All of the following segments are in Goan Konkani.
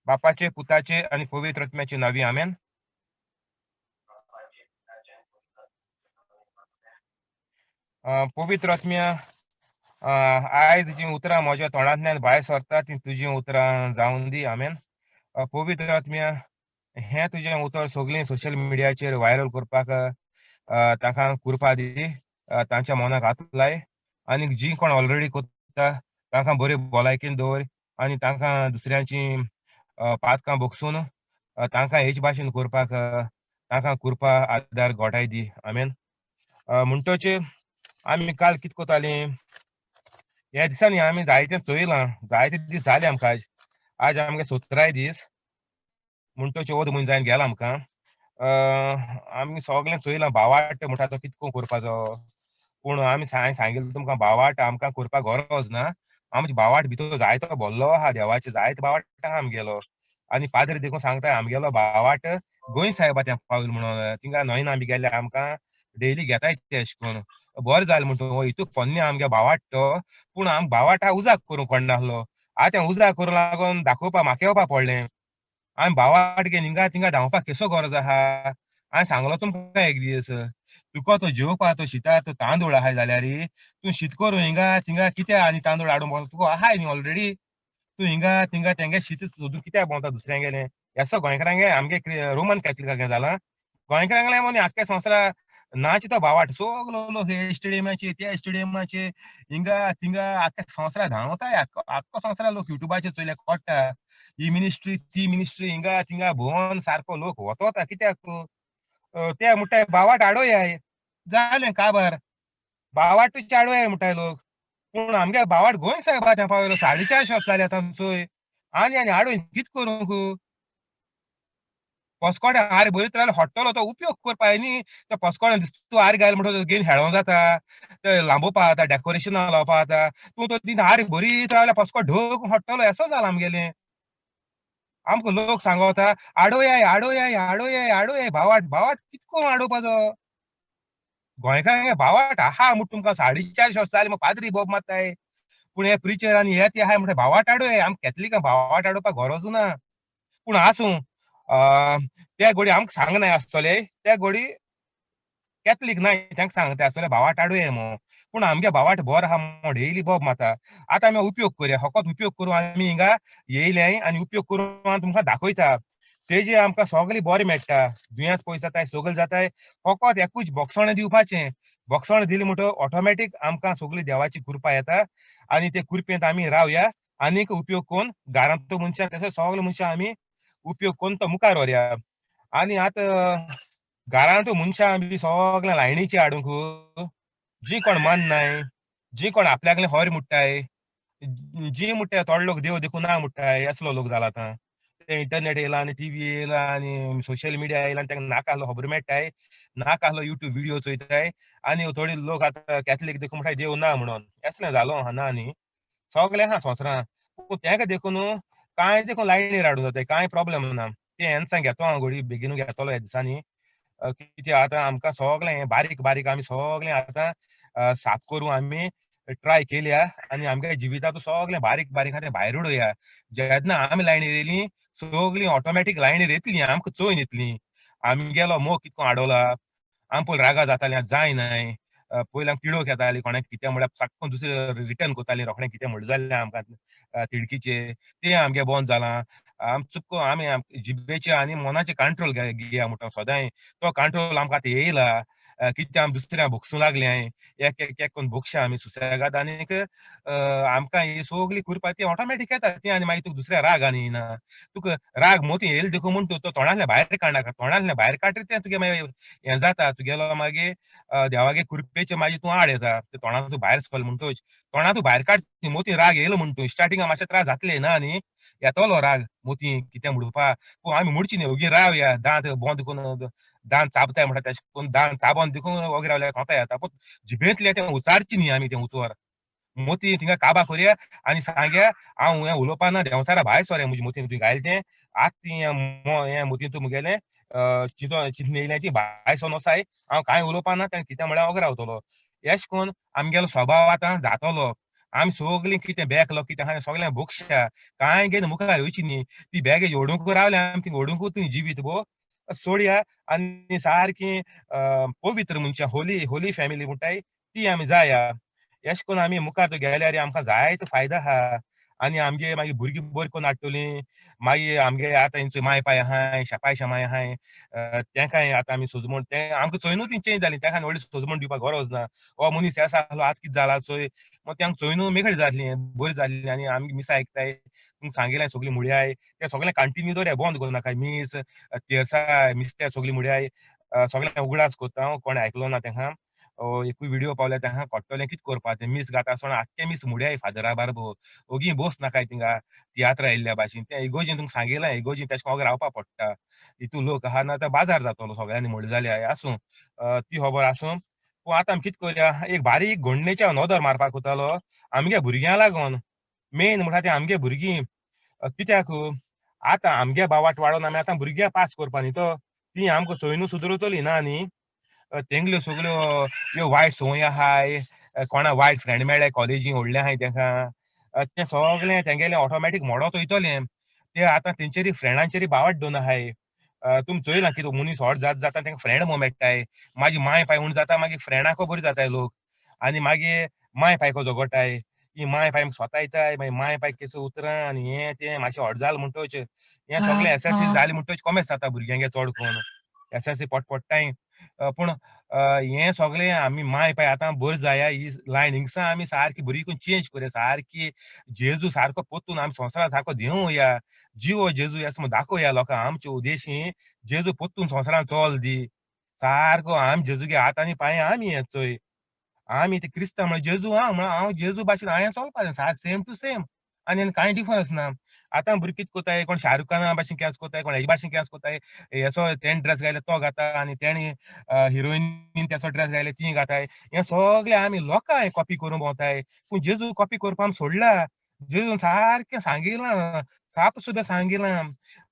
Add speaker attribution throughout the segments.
Speaker 1: बापाचे, पुताचे आनी पवित्र आत्म्याचे नांवी, आमेन. पवित्र आत्म्या, आयज जीं उतरां म्हज्या तोंडांतल्यान भायर सरता तीं तुजीं उतरां जावन दी, आमेन. पवित्र आत्म्या, हें तुजें उतर सगळीं सोशल मिडियाचेर व्हायरल करपाक तांकां कृपा दी, तांच्या मनाक हात लाय आनी जीं कोण ऑलरेडी करता तांकां बरी भलायकेन दवर आनी तांकां दुसऱ्यांची पातकां भोगसून तांकां हेच भाशेन करपाक तांकां कृपा आदार घोटाय दी, आमेन. म्हणटच आमी काल कितें करतालीं ह्या दिसांनी आमी जायतें चोयलां, जायते दीस जाले आमकां. आज आज आमगे 17 दीस, म्हणटच चवदा म्हयनो जावन गेला आमकां. आमी सगळें चोयलां भावार्थ म्हणटा तो कितको करपाचो, पूण आमी सांगिल्लें तुमकां भावार्थ आमकां करपाक गरज ना. आमचे भावार्थ भितर जायतो भरलो आहा, देवाचे जायतो भावार्थ आहा आमगेलो. आनी पाद्री देखून सांगता आमगेलो भावार्थ गोंय साहेबा तें पावल म्हणून थिंगा न्हंयना बी गेल्ले आमकां डेली घेताय ते अशें करून बरें जालें म्हणटा हो हितू पोन्ने आमगे भावार्थ तो, पूण आम भावार्थ उजाग करूंक कोण नासलो. आतां उजाग करूंक लागून दाखोवपा माकेवपा पडलें. आमी भावार्थ घेवन हिंगा थिंगा धांवपाक केसो गरज आहा. हांवें सांगलो तुमकां एक दीस, तुका तो जेवपा तो शिता तो तांदूळ आहाय जाल्यार तूं शीत करून हिंगा थिंगा कित्याक आनी तांदूळ हाडून भोंवता, तुका आहाय न्ही ऑलरेडी. तूं हिंगा थिंगा तेंगे शीत सोदून कित्याक भोंवता दुसऱ्यांगेलें. येसो गोंयकारांगे आमगे रोमन कॅथलिकांगे जालां, गोंयकारांगेलें म्हूण आख्खे संवसारा नाच तो भावार्थ सगलो लोक हे स्टेडियमाचे त्या स्टेडियमाचे हिंगा थिंगा आख्खे संवसारा धांवताय, आख्खो संवसारा लोक युट्यूबाचेर चोयल्यार कळटा ही मिनिस्ट्री ती मिनिस्ट्री हिंगा थिंगा भोंवन सारको लोक वतोता कित्याक. ते म्हणटाय भावार्थ आडोयाय जालें काबार, भावार्थ आडोयाय म्हणटाय लोक. पूण आमगे भावार्थ गोंय साहेबा तें पावयलो 450 वर्सां जालीं आतां चोय, आनी आनी आडोय कितें करूंक. पस्कोड्या आर बरीत रावल्यार हट्टलो तो उपयोग करपा न्ही. त्या पस्कोड्यान दिसता तूं आर घायल म्हणटो घेवन हेळोंक जाता, ते लांबोवपा जाता, डेकोरेशनाक लावपा जाता. तूं तो दिन आर बरीत रावल्यार पस्को ढोक हट्टलो. येसो जाला आमगेलें. आमकां लोक सांगता आडोयाय आडोयाय आडोयाय आडोयाय भावार्थ भावार्थ कितें करून आडोवपाचो. गोंयकारांगे भावार्थ आहा म्हूण तुमकां 450 वर्सां जालीं पाद्री बोब मारताय, पूण हे प्रिचर आनी हे ते आहाय म्हणटा भावार्थ आडोयाय. आमकां कॅथलिकां भावार्थ आडोवपाक गरज ना. पूण आसूं, त्या गोडी आमकां सांगनाय आसतले, त्या गोडी कॅथलीक नाय तांकां सांगता आसतले भावार्थ आडोया म्हूण. पूण आमगे भावार्थ बरो आहा म्हूण डेली बोब मारता. आतां आमी उपयोग करुया, फकत उपयोग करूं आमी हिंगा येयले आनी उपयोग करून आमी तुमकां दाखयता. तेजेर आमकां सगळें बरें मेळटा, दुयेंस पयस जाताय, सगळें जाताय. फकत एकूच बोगसणें दिवपाचें, बोगसणें दिलें म्हणटकच ऑटोमॅटीक आमकां सगळी देवाची कृपा येता आनी ते कृपेंत आमी रावया आनीक उपयोग करून घरांतलो मनशां तशें सगळे मनशां आमी उपयोग करून तो मुखार व्हरया. आनी आतां घरांत मनशां बी सगळें लायनीचे हाडूंक जी कोण माननाय, जी कोण आपल्याकलें हर मुट्टाय, जी मुट्टाय थोडे लोक देव देखून ना मुट्टाय, असलो लोक जाला आतां. ते इंटरनेट येयला आनी टीव्ही येयला आनी सोशल मिडिया येयला आनी तांकां नाका आहलो खबर मेळटाय, नाका आहलो युट्यूब व्हिडियो चोयताय आनी थोडे लोक आतां कॅथलीक देखून म्हणटाय देव ना म्हणून. असलें जालो आहा ना न्ही, सगळें आहा संवसारांत. पूण तांकां देखून कांय देखून लायनीर हाडूं जाता, कांय प्रॉब्लम ना. तें हेन्सां घेतो हांव घोडी बेगीनू घेतलो ह्या दिसांनी. कित्याक आतां आमकां सगळें बारीक बारीक आमी सगळें आतां साफ करूं आमी ट्राय केल्या आनी आमगे जिवितांत सगळें बारीक बारीक आहा तें भायर उडोवया. जेन्ना आमी लायनीर येयली सगळीं ऑटोमॅटीक लायनीर येतली, आमकां चोयन येतली आमगेलो मोग कितको आडवला. आम पयलीं रागा जातालीं, आतां जायनाय. पयलीं आमकां तिडक येताली कोणाक कितें म्हळ्यार सामकें दुसरें रिटर्न करतालीं रोखडें कितें म्हणलें जाल्यार आमकां तिडकीचें, तें आमगें बंद जालां. आम चुको आमी जिबेचे आनी मनाचे कंट्रोल घेया म्हणटा सदांय, तो कंट्रोल आमकां आतां येयला. कितें आमी दुसऱ्या भोगसूं लागले, एक एक एक करून भोगशा आमी सुसेगाद आनीक आमकां ही सगळी कृपा ती ऑटोमॅटीक येता ती. आनी मागीर तुका दुसऱ्या राग आनी येना, तुका राग मोती येयले देखून म्हूण तूं तो तोंडांतल्यान भायर काडनाका. तोंडांतल्यान भायर काडटा तें तुगे मागीर हें जाता, तुगेलो मागीर देवागे कृपेचे मागीर तूं आड येता. ते तोंडांत तूं भायर सरलो म्हणटच तोंडांत तूं भायर काडची मोती राग येयलो म्हूण तूं स्टार्टिंगाक मातशे त्रास जातले ना न्ही, येतलो राग मोती कितें म्हणपा. पूण आमी म्हणची न्ही ओगी रावया, दांत बंद करून दांत चाबताय म्हणटा तेशें करून दांत चाबोन देखून ओगी रावल्यार कोता येता. पूण जिबेंतलें तें उचारची न्ही आमी तें उतर मोती थिंगा काबा करुया आनी सांगया हांव हें उलोवपा ना, देंवचारा भायर सोरे म्हजी मोतीन तुवें घायलें तें आतां ती हें मोतीन तूं मुगेलें चिंतून येयलें ती भायर सोन वसाय, हांव कांय उलोवपा ना, तेणें कितें म्हळ्यार ओगी रावतलो. एश करून आमगेलो स्वभाव आतां जातलो. आमी सगलीं कितें बॅकलॉग कितें आहा सगळ्यांक भोगशा, कांय घेवन मुखार येवची न्ही. ती बॅग ओडूंक रावल्या आमी, ती ओडूंक ती जिवीत भो सोडया आनी सारकी पवित्र मनशां, होली होली फॅमिली म्हणटाय ती आमी जाया. एश कोन्न आमी मुखार गेल्यार आमकां जायतो फायदो आहा. आनी आमगे मागीर भुरगीं बरी करून हाडटलीं. मागीर आमगे आतां हेंचो माय पाय आहाय, शेपाय शेमाय आहाय, तेंकांय आतां आमी सोजमण, तें आमकां चोयनूय ती चेंज जाली, तेंकां व्हडली सोजमण दिवपाक गरज ना. हो मनीस एसो आहलो आतां कितें जाला चोय, मागीर तेंकां चोयनूय मेकळी जातली, बरी जातली. आनी आमी मिसां आयकताय, तुमकां सांगिल्लें सगळीं मुड्याय तें सगळें कंटिन्यू दवराय, बंद करूं नाकाय. मीस तेरसा मिस्तेर सगळीं मुड्याय सगळें उगडास कोत्ता हांव, कोणें आयकलो ना तेंकां एकूय व्हिडियो पावल्यार तेंकां कळटलें कितें करपा तें. मीस गाता आसतना आख्खें मीस मुड्याय फादरा बारबो, ओगी बोस नाकाय थिंगा तियात्रा येयल्ल्या भाशेन. तें इगोर्जीन तुमकां सांगिलां, इगोर्जीन तेशें कोन्न रावपा पडटा. हितू लोक आहा ना तर बाजार जातलो सगळ्यांनी म्हणलें जाल्यार आसूं, ती खबर आसूं. पूण आतां आमी कितें करया, एक बारीक घडणेच्या नदर मारपाक वतालो आमगे भुरग्यां लागून. मेन म्हणटा तें आमगे भुरगीं, कित्याक आतां आमगे बावाट वाडोवन आमी आतां भुरग्यां पास करपा न्ही, तो ती आमकां चोयनू सुदरतली ना न्ही. तेंगल्यो सगल्यो ह्यो वायट संवय आहाय, कोणा वायट फ्रेंड मेळ्ळे कॉलेजीन व्हडले आहाय तेंकां, तें सगळें तेंगेलें ऑटोमॅटीक मोडत वयतलें. ते आतां तेंचेरी फ्रेंडांचेरी बावट दवरून आहाय. तुमी चोयलां कितें मनीस व्हड जात जाता तेंका फ्रेंड म्हूण मेळटाय, मागीर माय पाय उण जाता, मागीर फ्रेंडाको बरी जाताय लोक, आनी मागीर माय पायको झगडटाय, ही माय पाय स्वतायताय, मागीर माय पाय केसो उतरां आनी हें तें मातशें व्हड जालें म्हणटोच हें सगळें एस एस सी जालें म्हणटोच कोमेस जाता भुरग्यांगे, चड करून एस एस सी पोट पडटाय. पूण हें सगळें आमी माय पाय आतां बरी जाया ही लायन हिंगसा आमी सारकी बरी करून चेंज करया, सारकी जेजू सारको पोत्तून आमी संवसारांत सारको देंवया, जिवो जेजू एस म्हूण दाखोवया लोकांक. आमचे उद्देशी जेजू पोत्तून संवसारांत चल दी सारको, आमी जेजूगे हात आनी पांय आमी हें चोय, आमी ते क्रिस्तांव म्हळ्यार जेजू आहा म्हळ्यार हांव जेजू भाशेन हांवें चलपा जाय, सेम टू सेम, आनी कांय डिफरन्स ना. आतां भुरगीं कितें कोताय, कोण शाहरुख खाना भाशेन केंस कोताय, कोण हेजे भाशेन केंस कोताय, हेसो तेणें ड्रेस घायले तो घाता, आनी तेणी हिरोईनीन तेसो ड्रेस घायले ती घाताय. हें सगळें आमी लोकांक कॉपी करूंक भोंवताय, पूण जेजू कॉपी करपा आमी सोडला. जेजून सारकें सांगिलां, साप सुद्दां सांगिलां,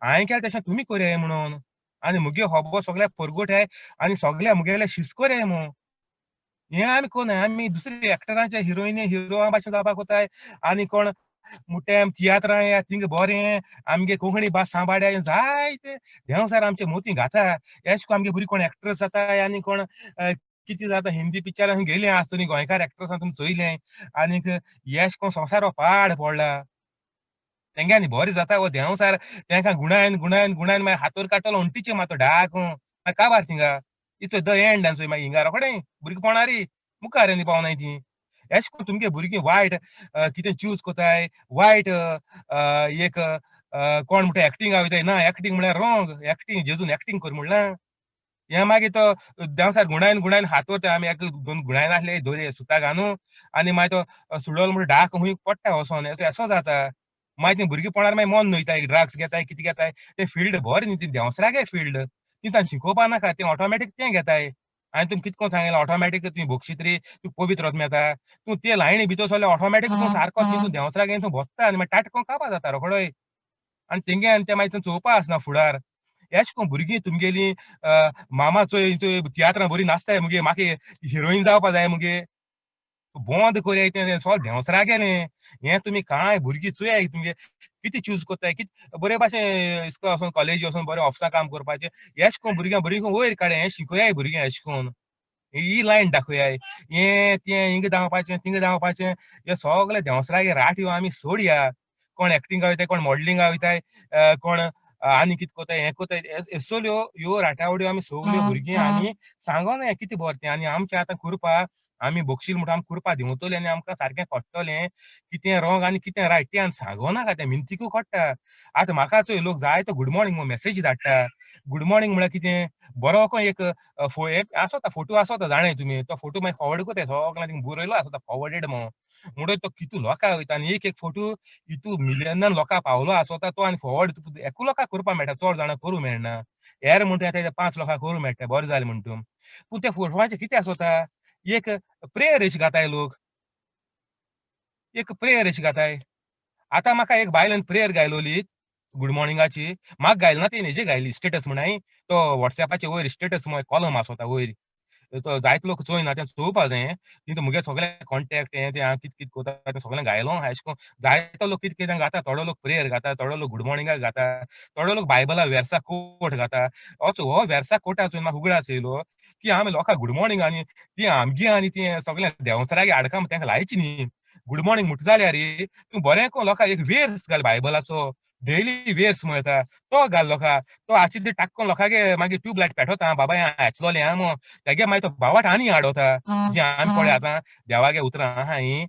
Speaker 1: हांवें केलें तशें तुमी करयाय म्हणून, आनी मुगे होबो सगळ्याक परगटाय आनी सगळ्या मुगेले शिस्त करयाय म्हूण. हें आमी कोनाय, आमी दुसरे एक्टरांच्या हिरोइनी हिरोआ भाशेन जावपाक वताय, आनी कोण मोठ्या तियात्रां या थिंग बरें आमगे कोंकणी भास सांबाळ्या जायते देंवचार आमचे मोती घाता. एश कोन्न आमगे भुरगीं कोण एक्ट्रेस जाताय आनी कोण कितें जाता, हिंदी पिक्चरान गेली आसतली गोंयकार एक्ट्रेसान तुमी चोयलें, आनीक एश कोन्न संवसार हो पाड पडला. तेंगे आनी बरें जाता हो देंवचार तेंकां गुणायन गुणायन गुणायन मागीर हातोर काडटलो उंटीचे मातो डाक मागीर काबार थिंगा, it's the end. आनी मागीर हिंगा रोखडें भुरगेपणारी मुखार आनी पावनाय ती. एश कोन्न तुमगे भुरगीं वायट कितें चूज कोताय, वायट एक कोण म्हणटा एक्टिंगा वयताय ना, एक्टिंग म्हळ्यार रोंग, एक्टिंग जेजून एक्टिंग कर म्हणलां. हें मागीर तो देंवचार गुणायन गुणायन हात वता, आमी एक दोन गुणायन आसले दोरये सुता घालून आनी मागीर तो सुडोल म्हणटा डाक खूंय पडटा वचोन, एसो जाता. मागीर ती भुरगेपणार मागीर मन न्हयताय, ड्रग्स घेताय, कितें घेताय, तें फिल्ड बरें न्ही, ती देंवचारागे फिल्ड, ती तांकां शिकोवपा नाका, तें ऑटोमॅटीक तें घेताय. आनी तुमी कितें कोन्न सांगलें ऑटोमॅटीक तुवें भोगशीत रे, तुका पवित्र आत्मा येता, तूं ते लायनी भितर सरल्यार ऑटोमॅटीक तूं सारको तूं देंवचारागे तूं बसता आनी मागीर टाटको कापा जाता रोखडोय, आनी तेंगे आनी तें मागीर चोवपा आसना फुडार. एश कोन्न भुरगीं तुमगेलीं मामा चोय चोय तियात्रां बरी नाचताय मुगे, म्हाका हिरोईन जावपा जाय मुगे, बंद करया तें सगळें देंवचारा गेलें. हें तुमी कांय भुरगीं चोयाय तुमगे कितें चूज कोत्ताय, कितें बरे भाशेन इस्कोला वचोन कॉलेजी वचोन बरें ऑफिसां काम करपाचें. एश कोन्न भुरग्यांक बरीं वयर काडया, हें शिकयाय भुरग्यांक एश कोन्न, ही लायन दाखयाय, हें तें हिंगा धांवपाचें थिंगा धांवपाचें, हें सगळें देंवचारागे राठयो आमी सोडया. कोण एक्टिंगा वयताय, कोण मॉडलिंगा वयताय, कोण आनी कितें कोताय, हें कोताय, असल्यो ह्यो राटावड्यो आमी सगल्यो भुरगीं आनी सांगोना कितें बरें तें. आनी आमचें आतां कुरपा आमी भोगशील म्हणटा, आमी कुरपा दिवतले आनी आमकां सारकें कळटलें कितें रोंग आनी कितें रायट तें आनी सांगोनाका, तें मिनतीकूय कळटा. आतां म्हाका चोय लोक जायतो गूड मॉर्निंग म्हूण मॅसेज धाडटा. गूड मॉर्निंग म्हळ्यार कितें, बरो को एक एक आसोता फोटो आसोता जाणाय तुमी, तो फोटो मागीर फॉवर्ड कोताय सगळ्यांक बरयलो आसता फॉवर्डेड म्हूण, म्हणटकीर तो कितू लोकां वयता आनी एक एक फोटो इतू मिलियनान लोकां पावलो आसोता तो, आनी फॉवर्ड एकू लोकांक करपाक मेळटा, चड जाणां करूं मेळना. हेर म्हणटा ते 5 लोकांक करूं मेळटा, बरें जालें म्हणटू. पूण त्या फोटवाचें कितें आसोता, एक प्रेयर अशी घाताय लोक, एक प्रेयर अशी घाताय. आतां म्हाका एक बायलेन प्रेयर गायलोली गूड मॉर्निंगाची, म्हाका गायली ना, तेणें हेजे गायली स्टेटस म्हणाय, तो वॉट्सॅपाचे वयर स्टेटस म्हण कॉलम आसोता वयर तो जायते लोक चोयना तें चोवपा जाय. तितून मुगे सगळे कॉन्टेक्ट हें तें हांव कितें कितें कोता तें सगळें घायलो आहा. एशें कोन्न जायतो लोक कितें कितें घाता. थोडो लोक प्रेयर घाता, थोडो लोक गूड मॉर्निंगाक घाता, थोडो लोक बायबला वेर्सा कोट घाता. असो हो वेर्सा कोटाचो म्हाका उगडास येयलो की आमी लोकांक गूड मॉर्निंग आनी ती आमगे आनी ती सगळें देंवचारागे हाडका तेंका लायची न्ही. गूड मॉर्निंग म्हणटा जाल्यार तूं बरें कोन्न लोकांक एक वेर्स घाल बायबलाचो, डेली वेर्स मेळटा तो घाल लोकां. तो आशी ते टाक्कोन लोकांगे मागीर ट्यूबलायट पेटवता, बाबा हें आयचलोलें आहा मो तेगे मागीर तो बावाट आनी हाडवता. जी आमी पळय आतां देवागे उतरां आहा हीं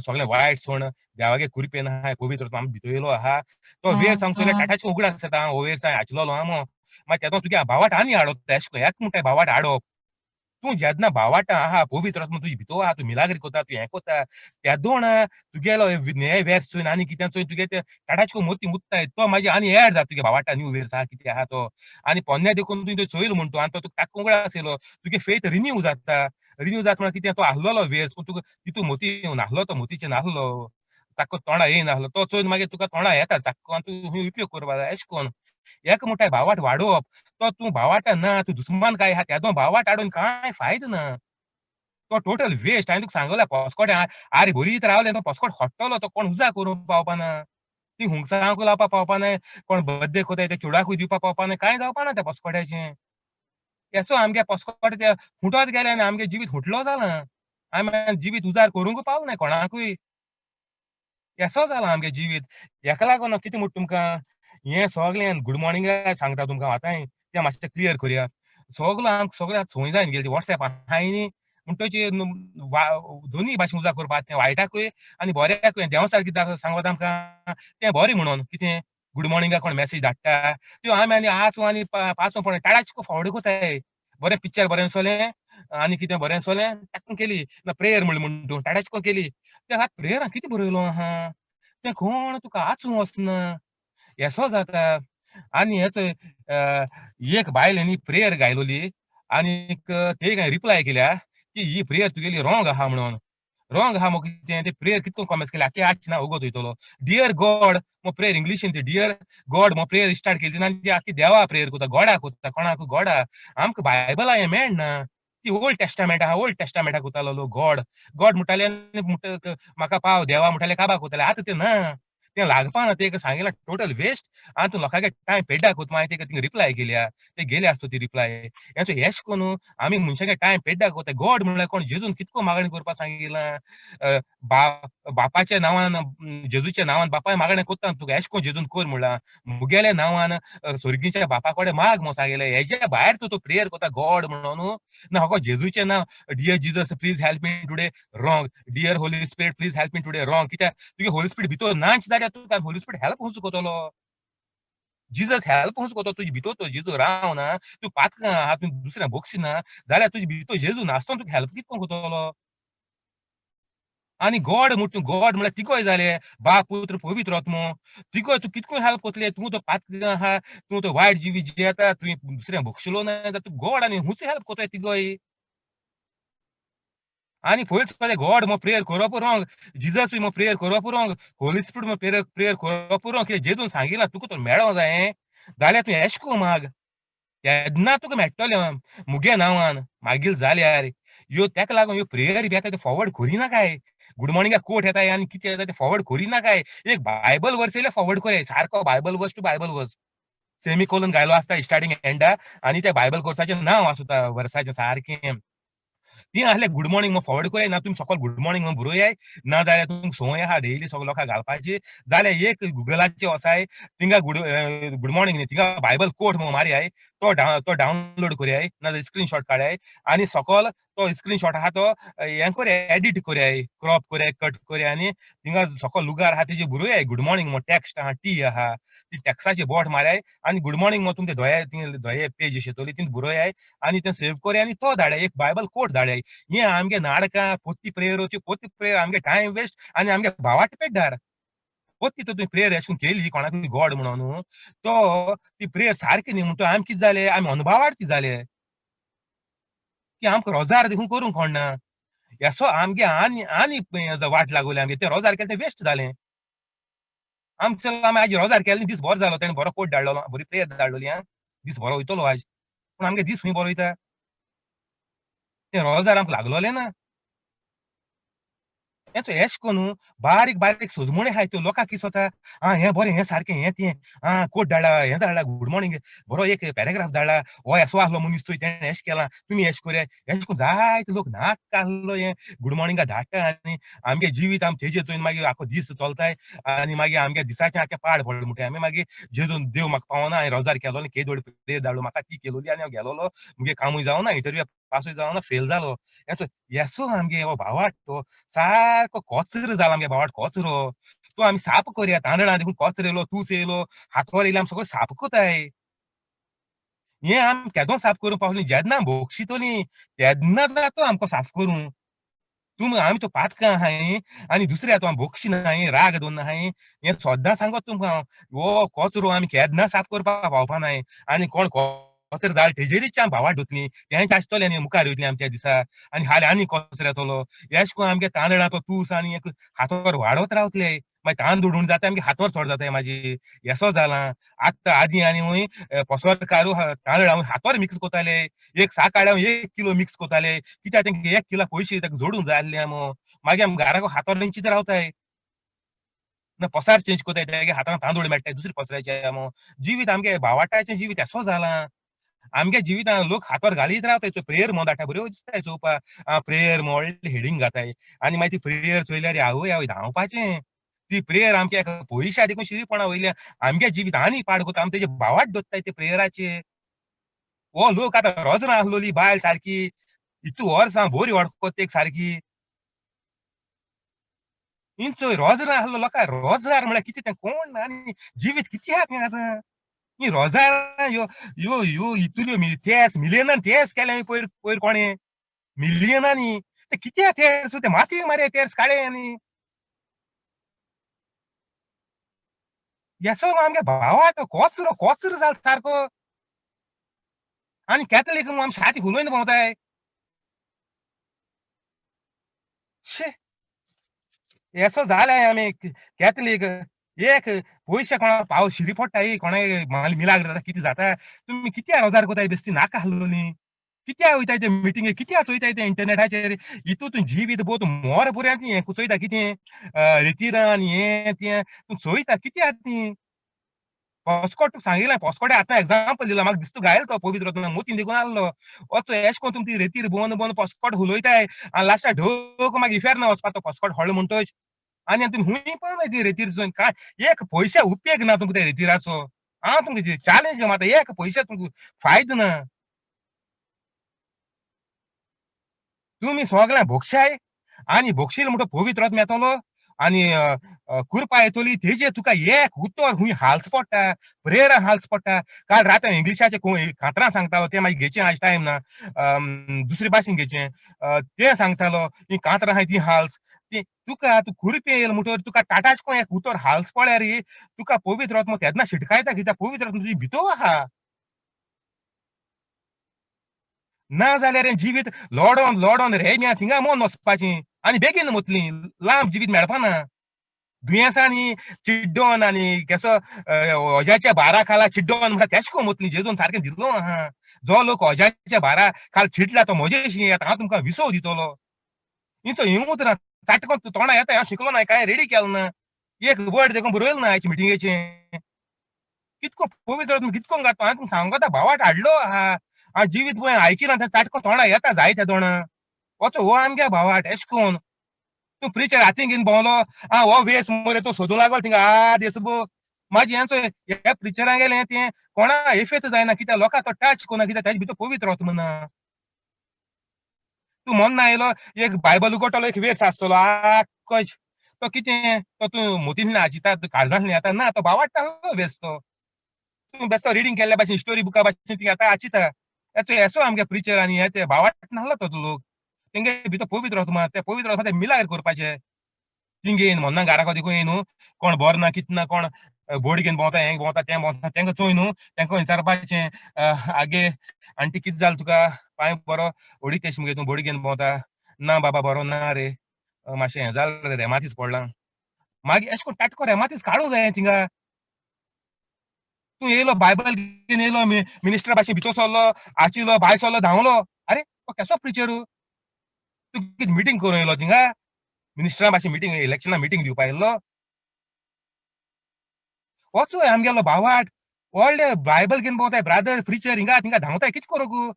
Speaker 1: सगळें वायट सोण देवागे कुरपेन आहा, पवित्र आमी भितर येयलो आहा. तो वेर्स आमकां चोयल्यार टाटाचे उगडास जाता, हो वेर्स हांवें आयचलोलो आहा मो. मागीर तेदो तुगे भावाट आनी हाडवता. एशें कोन्न हेका म्हणटाय भावाट हाडप. तूं जेन्ना भावाट आहा, पवित्र आत्मा तुजे भितर आहा, तूं मिलाग्री कोता, तूं हें कोता, तेदोण तुगेलो हे वेर्स चोयन आनी कितें चोयन तुगे ते टाटाचे मोती उत्ताय, तो मागीर आनी एड जाता तुगे भावाटा न्यू वेर्स आहा कितें आहा तो. आनी पोन्न्या देखून तुवें तो चोयलो म्हण तूं आनी तो तुका टाक्क उगडास येयलो, तुगे फेथ रिन्यू जाता. रिन्यू जाता म्हळ्यार कितें, तो आहलोलो वेर्स पूण तुका तितू मोती नासलो, तो मोतीचे नासलो, चाक्को तोंडा येयनासलो, तो चोयन मागीर तुका तोंडा येता चाक्को आनी तूं उपयोग करपा जाय. एशें कोन्न एक म्हणटाय भावाट वाडोवप. तो तूं भावाट ना, तूं दुस्मान काय आहा तेदो भावाट हाडून कांय फायदो ना, तो टोटल वेस्ट. हांवें तुका सांगला पोस्कोट आरे बरीत रावलें, तो पोस्कोट खोडटलो, तो कोण उजा करूंक पावपा ना, ती हुंगसांकूय लावपा पावपा ना, कोण बड्डे कोताय ते चेडवाकूय दिवपा पावपा ना, कांय जावपा ना त्या पोस्कोट्याचें. येसो आमगे पोस्कोट ते हुंटत गेलें आनी आमगे जिवीत हुंटलो जालां. आमी जिवीत उजार करूंक पावना ना कोणाकूय, येसो जाला आमगे जिवीत. हेका लागून कितें म्हणटा तुमकां हें सगळें गूड मॉर्निंगाक सांगता तुमकां आतांय, तें मातशें क्लियर करुया. सगळो आमकां सगळ्यांक संवय जावन गेली वॉट्सएप आहाय न्ही, म्हणटकीच दोनूय भाशेन उजार करपा, तें वायटाकूय आनी बऱ्याकूय. देंवचार कितें सांगता आमकां तें बरें म्हणून कितें गूड मॉर्निंगाक कोण मॅसेज धाडटा त्यो आमी आनी आचो आनी पाचो पण टाळाच फॉरवर्ड कोताय. बरें पिक्चर बरें दिसलें आनी कितें बरें दिसलें टाकून केली ना प्रेयर म्हणलें म्हण तूं टाळाच केली. त्या खातीर प्रेयरान कितें बरयलो आहा तें कोण तुका आचूं वचना, येसो जाता. आनी हेच एक बायल न्ही प्रेयर गायलोली आनीक ते काय रिप्लाय केल्या की ही प्रेयर तुगेली रॉंग आहा म्हणून. रॉंग आहा मग कितें ते प्रेयर कितको कॉमेंट्स केले आख्खे आच ना उगत वयतलो. डियर गॉड मग प्रेयर इंग्लिशीन ते डियर गॉड मग प्रेयर स्टार्ट केली ना ती आख्खी देवा प्रेयर कोता, गॉडा कोता, कोणाक गॉडा. आमकां बायबला हें मेळना, ती ओल्ड टेस्टामेंट आहा, ओल्ड टेस्टामेंटाक कोतालो लोक गॉड गॉड म्हणटाले म्हाका पाव देवा म्हणटाले काबा कोताले. आतां तें ना, तें लागपा ना, तें सांगिलां टोटल वेस्ट. आनी तूं लोकांक टायम पेड्डा कोता, मागीर तेका थिंगा रिप्लाय केल्या, ते गेले आसतो ती रिप्लाय. हेचो येश कोन्न आमी मनशांगे टायम पेड्डा कोता. गॉड म्हणल्यार कोण, जेजून कितको मागणी करपाक सांगिलां, बापाच्या नांवान जेजूच्या नांवान बापाय मागणें कोत्ता तुका, एश कोन जेजून कर म्हणलां, मुगेल्या नांवान स्वर्गीच्या बापा कडेन माग म्हूण सांगिलें. हेज्या भायर तूं तो प्रेयर कोता गॉड म्हणून ना, हो जेजूचें नांव dear Jesus please help me today wrong, dear Holy Spirit please help me today wrong. कित्याक तुगे होली स्पिरिट भितर नाच जाल्यार तुका होली स्पिरिट हेल्प खंयचो कोतलो, जीजस हेल्प खंयचो कोतो, तुजे भितर तो जेजू रावना, तूं पातकां आहा, तूं दुसऱ्या बोगसिना जाल्यार तुजे भितर जेजू नासतना तुका हेल्प कितको कोतलो. आनी गॉड म्हण तूं गॉड म्हळ्यार तिगोय जाले, बाप पुत्र पवित्र आत्मो, तिगोय तूं कितको हेल्प कोतले. तूं तो पातकां आहा, तूं तो वायट जिवीत जियेता, तुवें दुसऱ्या बक्षिलो ना जाल्यार तूं गॉड आनी हुंच हेल्प कोतोय तिगोय. आनी पयलीं सुद्दां गॉड मग प्रेयर करप रॉंग, जीजस मग प्रेयर करप रॉंग, होली स्पिरिट मग प्रेयर करप रॉंग. कित्याक जेजून सांगिलां तुका तो मेळो जाय जाल्यार तूं एश को माग, तेन्ना तुका मेळटलें मुगे नांवान मागील जाल्यार. ह्यो तेका लागून ह्यो प्रेयर बी येता ते फॉरवर्ड करिनाकाय. गूड मॉर्निंगाक कोट येता आनी कितें येता ते फॉरवर्ड करिनाकाय. एक बायबल वर्स येयल्यार फॉरवर्ड करया, सारको Bible verse to Bible verse semicolon घायलो आसता स्टार्टिंग एंडा आनी त्या बायबल कोर्साचें नांव आसता वर्साचें सारकें. ती आहले गूड मॉर्निंग मग फॉरवर्ड करया ना, तुमी सकल गूड मॉर्निंग म्हूण बरोयाय ना जाल्यार तुमकां संवय आहा डेली सगळे लोकांक घालपाची जाल्यार एक गुगलाचे वचाय थिंगा गूड गूड मॉर्निंग न्ही थिंगा बायबल कोट म्हूण मारयाय, तो डावनलोड करयाय ना जाल्यार स्क्रीनशॉट काडयाय आनी सकल तो स्क्रीनशॉट आहा तो हें करयाय, एडिट करयाय, क्रॉप करयाय, कट करयाय आनी थिंगा सकल लुगार आहा तेजे बरोयाय गूड मॉर्निंग म्हूण टॅक्स्ट आहा, टी आहा, ती टॅक्साचे बोट मारयाय आनी गूड मॉर्निंग म्हूण तुमचे धोये थिंगा धोये पेज येतली थिंगा बरोयाय आनी तें सेव करयाय आनी तो धाडाय, एक बायबल कोट धाडाय. हें आमगे नाडकां पोत्ती प्रेयर त्यो पोत्ती प्रेयर आमगे टायम वेस्ट आनी आमगे भावाट पेड्डार. पोत्ती तर तुवें प्रेयर अशें केली कोणाकूय गॉड म्हणून तो ती प्रेयर सारकी न्ही म्हणटा आमी कितें जालें, आमी अनुभवार्थी जाले की आमकां रोजार देखून करूंक कोण ना, येसो आमगे आनी आनी वाट लागली आमगे, तें रोजार केलें तें वेस्ट जालें. आमचें आमी आज रोजार केलें दीस बरो जालो, तेणें बरो कोट धाडलेलो, बरी प्रेयर धाडलेली आं, दीस बरो वयतलो आज, पूण आमगे दीस खंय बरो वयता. तें रोजार आमकां लागलोलें ना. हेचो एश कोन्नू बारीक बारीक सजमण्यो आहाय त्यो लोकांक कितें जाता, आं हें बरें, हें सारकें, हें तें, आं कोट धाडला, हें धाडला, गूड मॉर्निंग, बरो एक पॅराग्राफ धाडला, हो एसो आसलो मनीस चोय तेणें एशें केलां, तुमी एशें कोरया, एशें कोन्न जायते लोक नाका आसलो हें गूड मॉर्निंगा धाडटा आनी आमगे जिवीत आम तेजेर चोयन मागीर आख्खो दीस चलताय आनी मागीर आमगे दिसाचें आख्खें पाड पडलें म्हणटाय आमी. मागीर जेजून देव म्हाका पावना, हांवें रोजार केलो आनी केदो व्हडलो प्रेयर धाडलो म्हाका, ती केलोली आनी हांव गेलोलो, मुगे कामूय जावना, इंटरव्यू पासूय जावना, फेल जालो. हेचो येसो आमगे हो भावाट तो सारको कोचरो जाला, आमगे भावाट कोचरो तो आमी साफ करया. तांदळां देखून कोचरो येयलो, तूस येयलो, हातोर येयले, आमी सगळें साफ कोताय. हें आमी केदो साफ करूंक पावली, जेन्ना भोगशितोली तेन्ना जातो आमकां साफ करूं. तुमी आमी तो पातकां आहाय आनी दुसऱ्या तो आमी भोगशिनाय, राग दवरनाय, हें सद्दां सांगत तुमकां हांव. हो कोचरो आमी केन्ना साफ करपाक पावपा नाय आनी कोण कोचरो जाल तेजेरीच आमी भावाट धुतली, तेंच आसतलें आनी मुखार वयतलीं आमी त्या दिसा आनी हाल्यां आनी कोचरो येतलो. एश कोन आमगे तांदळां तो तूस आनी एक हातोर वाडत रावतले, मागीर तांदूळ उणें जाता, आमगे हातोर चड जाताय. मागीर येसो जाला आतां. आदीं आनी वंय पसरकारू तांदळां हातोर मिक्स कोताले, एक साकाळ्यां 1 किलो मिक्स कोताले, कित्याक तेंका 1 किलो पयशे ताका जोडूंक जाय आसले. आमो मागीर आमी घराक हातोर इंचीत रावताय ना, पसार चेंज कोताय, तेगे हातान तांदूळ मेळटाय दुसरे पसऱ्याचे. आमो जिवीत आमगे भावाटाचें जिवीत येसो जालां. आमगे जिवितान लोक हातोर घालीत रावताय, प्रेयर म्हण धाडटा, बऱ्यो दिसताय चोवपा, प्रेयर व्हडलें हेडींग घाताय आनी मागीर ती प्रेयर चोयल्यार आवय आवय धांवपाचें. ती प्रेयर आमच्या एका पयशा देखून शिरीपणा वयल्या आमगे जिवीत आनी पाड कोता, आमी तेजे भावाट दोत्ताय ते प्रेयराचे. हो लोक आतां रोजरां आसलोली बायल सारकी इतू वर्सां बोरी वळखत एक सारकी इंचो रोजरां आसलो लोकां. रोजार म्हळ्यार कितें तें कोण आनी जिवीत कितें आहा तें आतां. ही रोजारां ह्यो ह्यो ह्यो इतल्यो तेस मिलियनान तेस केले पयर पयर कोणें मिलियनांनी ते कितें तेर्स ते माती मारे तेर्स काडे आनी येसो आमगे भावाट कोचरो कोचरो जाल सारको. आनी कॅथलीक आमी छाती फुलोवन भोंवताय. शे येसो जाले आमी कॅथलीक. एक पयशे कोणा पावस शिरी पडटा, कोणाक मिलाग्र जाता, कितें जाता, तुमी कित्याक रोजार कोताय बेस्ती नाका आसलो न्ही, कित्याक वयताय ते मिटिंगे, कित्याक चोयताय ते इंटरनेटाचेर, इतू तूं जिवीत भोव तूं मोर पर्यंत हें चोयता कितें रेतिरान हें तें तूं चोयता कित्याक ती. पोस्कोट तुका सांगिल्लें, पोस्कोटे आतां एग्जाम्पल दिलां, म्हाका दिसता घायल तो पवित्र मोतीन देखून आहलो. वचो एश कोन तुमी ती रेतीर बोवन बोवन पोस्कोट हुलयताय आनी लास्टाक ढोक मागीर इफेर्ना वचपा तो पोस्कोट हळ्ळो म्हणटच आनी तुमी हुंय पावनाय ती रेतीर चोयन, काय एक पयशे उपयोग ना तुमकां त्या रेतिराचो. हांव तुमकां चॅलेंज मारता, एक पयशे तुमकां फायदो ना. तुमी सगळ्या भोगशाय आनी भोगशील म्हणटो पवित्र आत्मा येतलो आनी कृपा येतली, तेजेर तुका एक उतर खूंय हालच पडटा, प्रेयरा हालच पडटा. काल राती इंग्लिशाचे कांतरां सांगतालो, तें मागीर घेचें आज टायम ना, दुसरे भाशेन घेचें, तें सांगतालो ही कांतरां आहाय ती हाल्स ती तुका तूं कुरपे येयल म्हणटकर तुका टाटाच कोण एक उतर हाल्स पळ्यार तुका पवित्र आत्मा तेन्ना शिटकायता, कित्याक पवित्र आत्मा तुजी भितर आहा. ना जाल्यार हें जिवीत लोडोन लोडोन रेम्या थिंगा मोन वचपाचें आनी बेगीन वतली, लांब जिवीत मेळपाना. दुयेंसांनी चिड्डोन आनी केसो ओज्याच्या भारा खाला चिड्डोन म्हणटा तेश कोन वतली. जेजून सारकें दिलो आहा, जो लोक ओज्याच्या भारा खाल चिडला तो म्हजेशी येता, हांव तुमकां विसव दितलो. इंचो हीं उतरां चाटको तोंडा येता, हांव शिकलो ना, कांय रेडी केलो ना, एक वर्ड देखून बरयलो ना आयच्या मिटिंगेचें. कितको पवित्र कितको घातो हांव तुमकां सांगता, भावाट हाडलो आहा, हांव जिवीत पळय आयकिना चाटको तोंडा येता जायते तोंडा. वचो हो आमगे भावाट एश कोन तूं प्रिचर हातीन घेवन भोंवलो, आं हो वेस मरे तो सोदूंक लागलो थिंगा आ देस बो. मागीर हेंचो ह्या प्रिचरां गेलें तें कोणा एफेत जायना, कित्याक लोकां तो टच कोना, कित्याक तेजे भितर पवित्र आत्मा ना. तूं मोन्ना आयलो एक बायबल उगडटलो, एक वेस आसतलो आक्कोच तो कितें तो तूं मोतींतल्यान आचिता, तूं काळजांतल्यान येता ना, तो भावाट आहलो वेस तो. तूं बेस्तो रिडींग केल्ल्या भाशेन स्टोरी बुका भाशेन थिंगा आतां आचिता. हेचो येसो आमगे प्रिचर आनी हे ते भावाट नासलो तो लोक, तेंगे भितर पवित्र आत्मा, ते पवित्र आत्मा ते मिलाग्र करपाचे. थिंगे येवन मोन्ना घराक देखून येय न्हू, कोण बरो ना कितें ना, कोण बोड घेवन भोंवता, हें भोंवता तें भोंवता, तेंका चोय न्हू, तेंका विचारपाचें, आगे आंटी कितें जालें तुका, पांय बरो ओडीत येशी मगे तूं बोड घेवन भोंवता, ना बाबा बरो ना रे, मातशें हें जालें रे, रेमातीस पडलां. मागीर एशें कोन्न टाटको रेमातीस काडूंक जाय थिंगा. तूं येयलो बायबल घेवन येयलो, मिनिस्टर भाशेन भितर सरलो, आचिलो, भायर सरलो, धांवलो, आरे तो केसो प्रिचर. तूं कितें मिटींग करून येयलो थिंगा? मिनिस्टरा भाशेन मिटींग, इलेक्शना मिटींग दिवपा येयल्लो? वचोय आमगेलो भावाट व्हडले बायबल घेवन भोंवताय, ब्रादर प्रिचर हिंगा थिंगा धांवताय, कितें करूंक?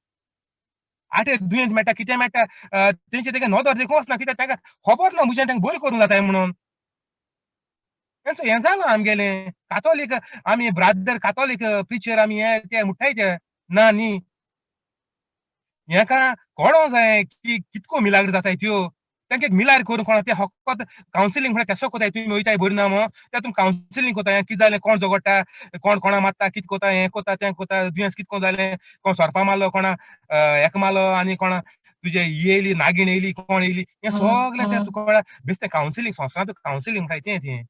Speaker 1: आटे दुयेंत मेळटा, कितें मेळटा, तेंचे तेका नदर देखूं वचना, कित्याक तांकां खबर ना म्हज्यान तांकां बरें करूंक जाताय म्हणून. तेंचो हें जालां आमगेलें कातोलीक, आमी ब्रादर कातोलीक प्रिचर आमी हे ते म्हणटाय ते ना न्ही, हेका कळोंक जाय की कितको मिलाग्र जाताय त्यो. तांकां एक मिलाग्र करूंक कोणा ते फकत कावन्सिलींग म्हळ्यार केसो कोताय, तुमी वयताय बरी ना मो ते तुमी कावन्सिलींग कोताय, कितें जालें, कोण झगडटा, कोण कोणा मारता, कितें कोता, हें कोता, तें कोता, दुयेंस कितको जालें, कोण सोरपा मारलो, कोणा हेका मारलो, आनी कोणा तुजे ही येयली, नागीण येयली, कोण येयली, हें सगळें तें तुका बेश्टें कावन्सिलींग, संवसारांत कावन्सिलींग म्हणटाय तें तें.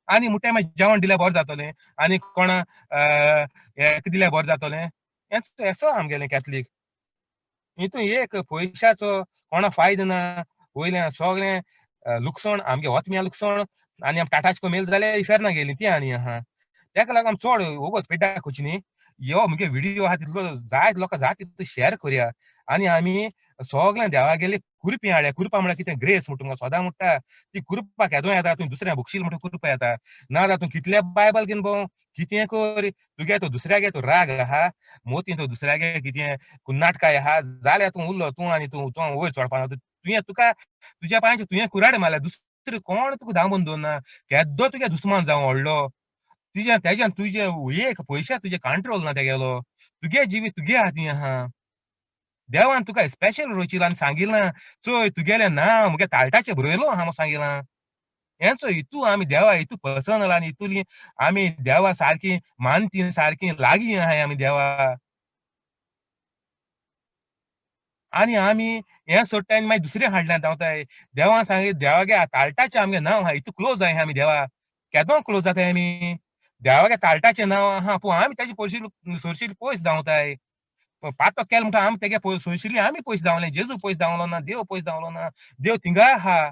Speaker 1: आनी म्हणटाय मागीर जेवण दिल्यार बरें जातलें, आनी कोणा हेका दिल्यार बरें जातलें. हेंच येसो आमगेलें कॅथलीक. हितून एक पयशाचो कोणा फायदो ना, वयल्यान सगळें लुकसण, आमगे ओतम्या लुकसण, आनी आम टाटाचको मेल जाल्यार इफेर्ना गेली ती आनी आहा. तेका लागून आम चड वोगोत पेड्ड्यार करची न्ही. यो मुगे व्हिडियो आहा तितलो जायत लोकां जाय तितलो शेअर करया, आनी आमी सगळ्यां देवागेले कुरपी हाडया. कुरपा म्हळ्यार कितें? ग्रेस म्हण तुमकां सदां म्हणटा, ती कुरपा केदो येता, तुवें दुसऱ्या बक्षील म्हणटा कुरपा येता. ना जाल्यार तूं कितले बायबल घेवन भोंव, कितें कर, तुगे तो दुसऱ्यागे तो राग आहा, मोती तो दुसऱ्यागे कितें कुन्नाटकाय आहा, जाल्यार तूं उरलो, तूं आनी तूं तूं वयर चडपा ना. तुवें तुका तुज्या पांयाचेर तुवें कुराडे मारल्या, दुसरें कोण तुका दामून दवरना. केदो तुगे दुस्मान जावं व्हडलो, तुज्या तेज्यान तुजे एक पयशे तुजे कंट्रोल ना तेगेलो, तुगे जिवीत तुगे हातीं आहा. देवान तुका स्पेशल रोचिलां आनी सांगिलां, चोय तुगेलें नांव मुगे ताळटाचेर बरयलो आहा म्हूण सांगिलां. हेंचो हितू आमी देवा हितू पर्सनल, आनी हितूली आमी देवा सारकी मानती, सारकी लागीं आहाय आमी देवा. आनी आमी हें सोडटाय आनी मागीर दुसरें हाडल्यान धांवताय. देवान सांगी देवागे ताळटाचें आमगे नांव आहा, हितू क्लोज आहाय आमी देवा. केदो क्लोज जाताय आमी देवागे ताळटाचें नांव आहा, पूण आमी तेजे पयशिल्ले सोरशिल्ले पयस धांवताय. पातक केलें म्हणटा आमी तेगे सोरशिल्ले आमी पयस धांवले, जेजू पयस धांवलो ना, देव पयस धांवलो ना, देव थिंगा आहा.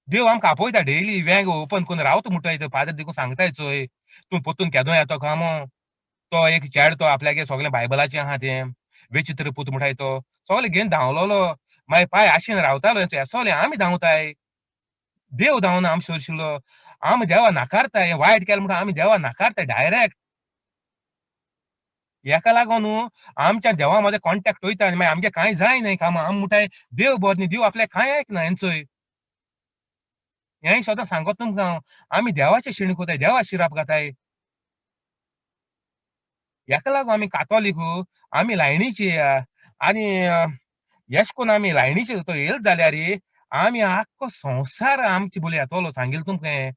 Speaker 1: देव आमकां आपयता डेली, वेंग ओपन करून रावता म्हणटाय तो फादर देखून सांगताय, चोय तूं परतून केदो येतो कामो. तो एक चेडो तो आपल्यागे सगळें बायबलाचें आहा तें विचित्र पूत म्हणटाय तो सगळें घेवन धांवलोलो, मागीर पांय आशेन रावतालो, येसोले आमी धांवताय, देव धांवना आमी सोरशिल्लो. आमी देवा नाकारताय, हें वायट केलें म्हणटा आमी देवा नाकारताय डायरेक्ट. हेका लागून आमच्या देवा मदें कॉन्टेक्ट वयता आनी मागीर आमगे कांय जायना कामां. आमी म्हणटाय देव बरो न्ही, देव आपल्याक कांय आयकना हेंचोय. हें सदां सांगत तुमकां हांव, आमी देवाचे शिण कोताय, देवा शिराप घाताय. हेका लागून आमी कातोलीक, आमी लायनीचे, आनी येश कोन्न आमी लायनीचे तो येयले जाल्यार आमी आख्खो संवसार आमचे बोली येतलो, सांगील तुमकां,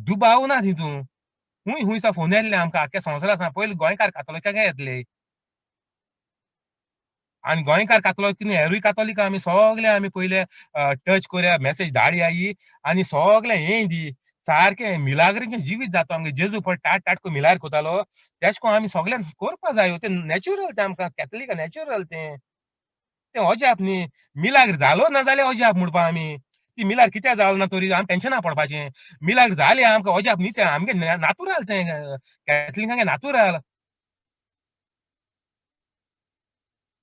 Speaker 1: दुबाव ना तितून. खूंय खूंय सा फोन येयल्ले आमकां आख्ख्या संवसारा सा, पयलीं गोंयकार कातोलिकांक येतले, आनी गोंयकार कातोलीक न्ही, हेरूय कातोलिक आमी सगळे आमी पयले टच करया, मॅसेज धाडया ही, आनी सगळे हें दी सारकें मिलाग्रीचें जिवीत जाता आमगे. जेजू पळय टाट टाट करून मिलाग्र कोतालो, तेश कोन आमी सगळ्यान करपा जायो, तें नॅचुरल तें आमकां कॅथलिका नॅचुरल तें, तें अजाप न्ही. मिलाग्र जालो ना जाल्यार अजाप म्हणपा आमी, ती मिलाग्र कित्याक जालो ना तरी आमी टेन्शना पडपाचें. मिलाग्र जालें आमकां अजाप न्ही, तें आमगे नातुराल, तें कॅथलिकांगे नातुराल.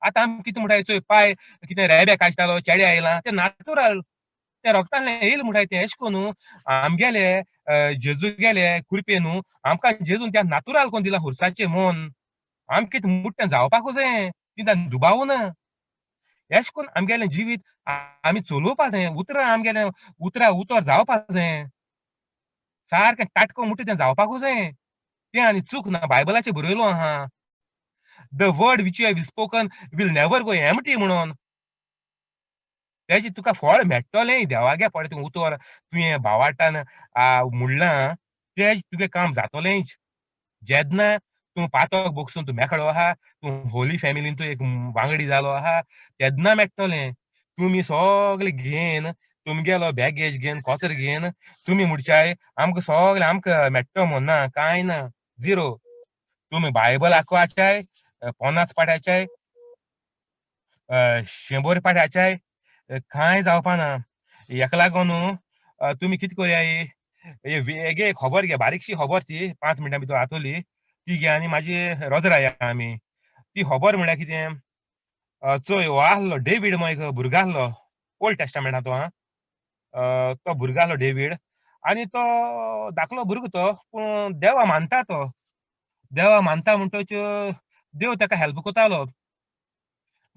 Speaker 1: आतां आमी कितें म्हणटाय, चोय पाय कितें रेबे काजतालो, चेडे आयलां, तें नातुराल, तें रोगतांतल्यान येयलें म्हणटाय तें. एशें कोन्न आमगेले जेजूगेले कृपे न्हू आमकां जेजून त्या नातुराल कोन्न दिलां खुर्साचें मन, आमी कितें मुट्टें जावपाकूच जाय, तितून दुबाव ना. एशें कोन्न आमगेलें जिवीत आमी चलोवपा जाय, उतरां आमगेलें उतरां उतर जावपा जाय, सारकें टाटको मुट्टें तें जावपाकूच जाय. तें आनी चूक ना, बायबलाचेर बरयलो आहा, the word which you have spoken will never go empty म्हणून. तेजें तुका फळ मेळटलें देवागे पळय तूं उतर तुवें भावार्तान म्हणलां तेजें तुगें काम जातलेंच. जेन्ना तूं पातक बगसून तूं मेकळो आहा, तूं होली फॅमिलीन तूं एक वांगडी जालो आहा, तेन्ना मेळटलें. तुमी सगळे घेन तुमगेलो बॅगेज घेन कोतर घेन तुमी म्हणच्याय आमकां सगळें आमकां मेळटलो म्हूण ना, कांय ना, झिरो. तुमी बायबल आख्खो वाचाय, 50 पाट्याच्याय, 100 पाट्याच्याय, कांय जावपा ना. हेका लागून तुमी कितें करया, हेगे खबर घे, बारीकशी खबर ती 5 मिनटां भितर जातली ती घे आनी मागीर रोजराया आमी. ती खबर म्हळ्यार कितें, चोय हो आहलो डेवीड म्हण एक भुरगो आहलो ओल्ड टेस्टामेंटा तो आं, तो भुरगो आहलो डेवीड आनी तो धाकलो भुरगो तो, पूण देवा मानता तो, देवा मानता म्हणटच देव ताका हेल्प कोतालो.